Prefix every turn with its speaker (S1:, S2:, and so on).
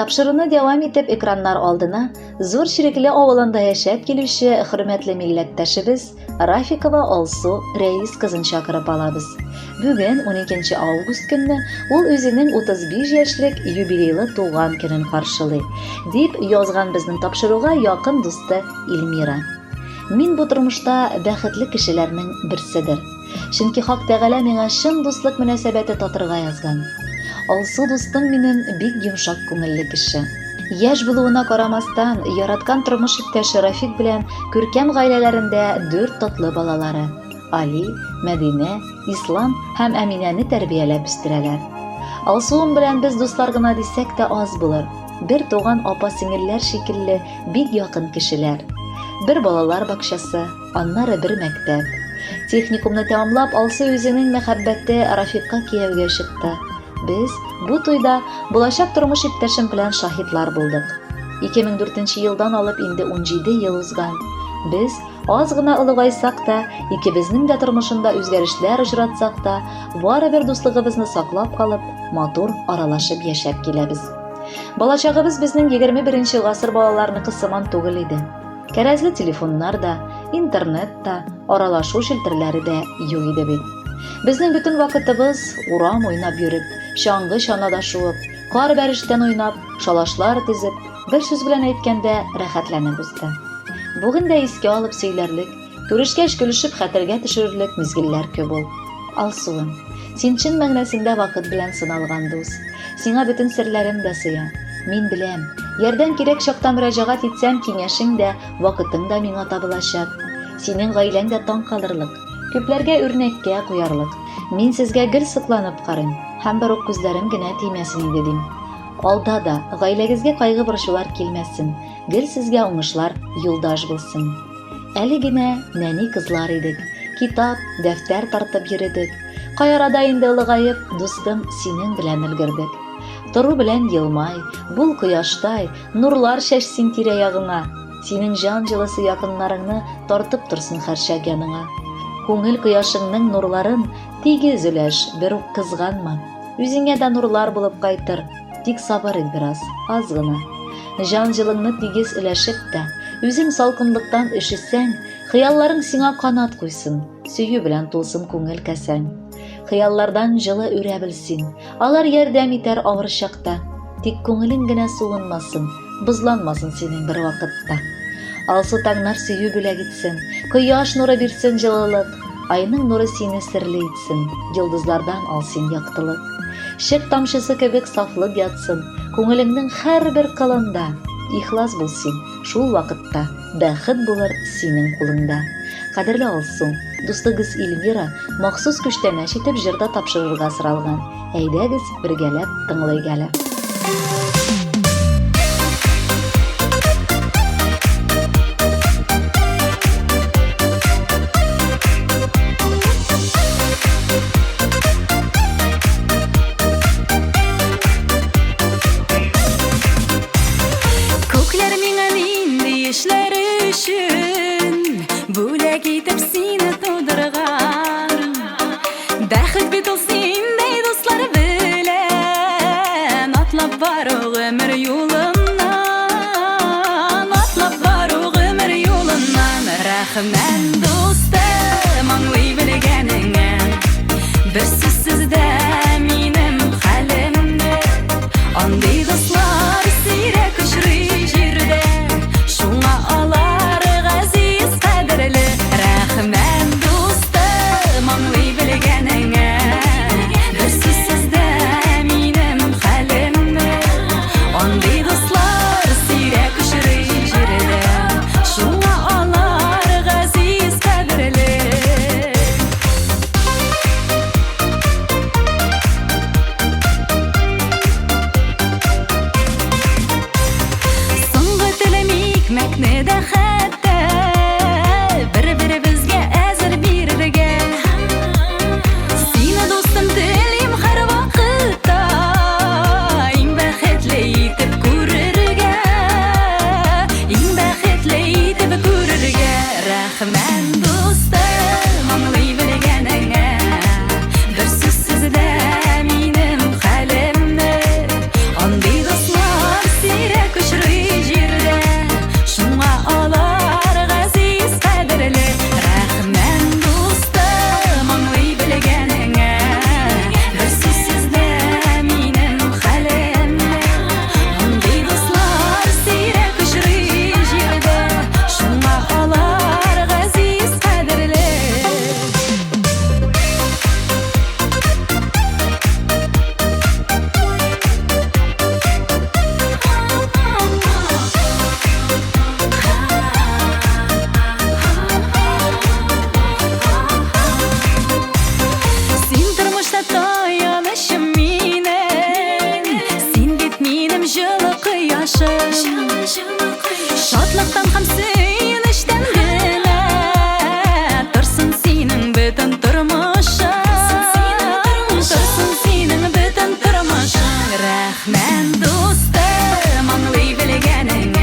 S1: Тапшыруны дәвам итеп экраннар алдына Зур Чирекле авылында яшәп килүче хөрмәтле милләттәшебез Рафикова Алсу Рәис кызын чакырып алабыз. Бүген 12 август көнне ул үзенең 35 яшьлек юбилейлы туган көнен каршылый, дип язган безнең тапшыруга якын дусты Эльмира. Мин бу тормышта бәхетле кешеләрнең берседер. Чөнки Хак Тәгалә миңа чын дуслык мөнәсәбәте татырга язган. Алсу дустым минем бик йомшак күңелле кеше. Яшь булуына карамастан, яраткан тормыш иптәше Рафик белән күркәм гаиләләрендә дүрт татлы балалары Али, Мәдинә, Ислам һәм Әминәне тәрбияләп үстерәләр. Алсуым белән без дуслар гына дисәк тә аз булыр. Бер туган апа-сеңелләр шикелле бик якын кешеләр. Бер балалар бакчасы, аннары бер мәктәп. Техникумны тәмамлап, Алсу үзенең мәхәббәте Рафикка кияүгә чыкты. Без бу туйда булачак тормыш иптәшем белән шаһитлар булдык. 2004 елдан алып инде 17 ел узган. Без аз гына олыгайсак та, икебезнең дә тормышында үзгәрешләр очратсак та, барыбер дуслыгыбызны саклап калып, матур аралашып яшәп киләбез. Балачагыбыз безнең 21 гасыр балаларыныкы сыман түгел иде. Кәрәзле телефоннар да, интернет та, аралашу челтәрләре дә юк иде бит. Безнең бөтен вакытыбыз урам уйнап йөреп, чаңгы чанада шуып, кар бәрештән уйнап, шалашлар төзеп, бер сүз белән әйткәндә, рәхәтләнеп узды. Бүген дә искә алып сөйләрлек, күрешкәч көлешеп хәтергә төшерерлек мизгелләр күп ул. Алсуым, син чын мәгънәсендә вакыт белән сыналган дус. Сиңа бөтен серләрем дә сыя. Мин беләм, ярдәм кирәк чакта мөрәҗәгать итсәм, киңәшең дә, вакытың да миңа табылачак. Синең гаиләң дә таң калырлык, күпләргә үрнәккә куярлык. Мин сезгә гел сокланып карыйм һәм бер үк күзләрем генә тимәсен иде дим. Алда да гаиләгезгә кайгы-борчулар килмәсен, гел сезгә уңышлар юлдаш булсын. Әле генә нәни кызлар идек, китап, дәфтәр тартып йөредек. Кай арада инде олыгаеп, дустым, синең белән өлгердек. Тору белән елмай, бул кояштай, нурлар чәч син тирә-ягыңа. Синең җан җылысы якыннарыңны тартып торсын һәрчак яныңа. Күңел кояшыңның нурларын тигез өләш, бер үк кызганма. Үзеңә дә нурлар булып кайтыр, тик сабыр ит бераз, аз гына. Җан җылыңны тигез өләшеп тә, үзең салкынлыктан өшесәң, хыялларың сиңа канат куйсын, сөю белән тулсын күңел касәң. Хыяллардан җылы үрә бел син, алар ярдәм итәр авыр чакта. Тик күңелең генә суынмасын, бозланмасын синең бер вакытта. Алсу таңнар сөю бүләк итсен, кояш нуры бирсен җылылык, айның нуры сине серле итсен, йолдызлардан ал син яктылык. Чык тамчысы кебек сафлык ятсын, күңелеңнең һәрбер кылында. Ихлас бул син, шул вакытта бәхет булыр синең кулыңда. Кадерле Алсу, дустыгыз Эльмира махсус күчтәнәч итеп җыр да тапшырырга соралган. Әйдәгез, бергәләп тыңлыйк әле.
S2: Күкләр миңа нинди эшләр өчен Бүләк итеп сине тудырган Бәхет бит ул синдәй дуслар белән Атлап бару гомер юлыннан Атлап бару гомер юлыннан Рәхмәт, дустым, аңлый белгәнеңә Бер сүзсез дә минем хәлемне Андый дуслар сирәк очрый җирдә Шуңа алар газиз, кадерле Рәхмәт, дустым, аңлый белгәнеңә Бер сүзсез дә минем хәлемне Андый дуслар сирәк очрый җирдә Шуңа алар газиз, кадерле. минем җылы кояшым. Шатлыктан һәм сөенечтән генә торсын синең бөтен тормышың. Торсын синең бөтен тормышың. Рәхмәт, дустым, аңлый белгәнеңә.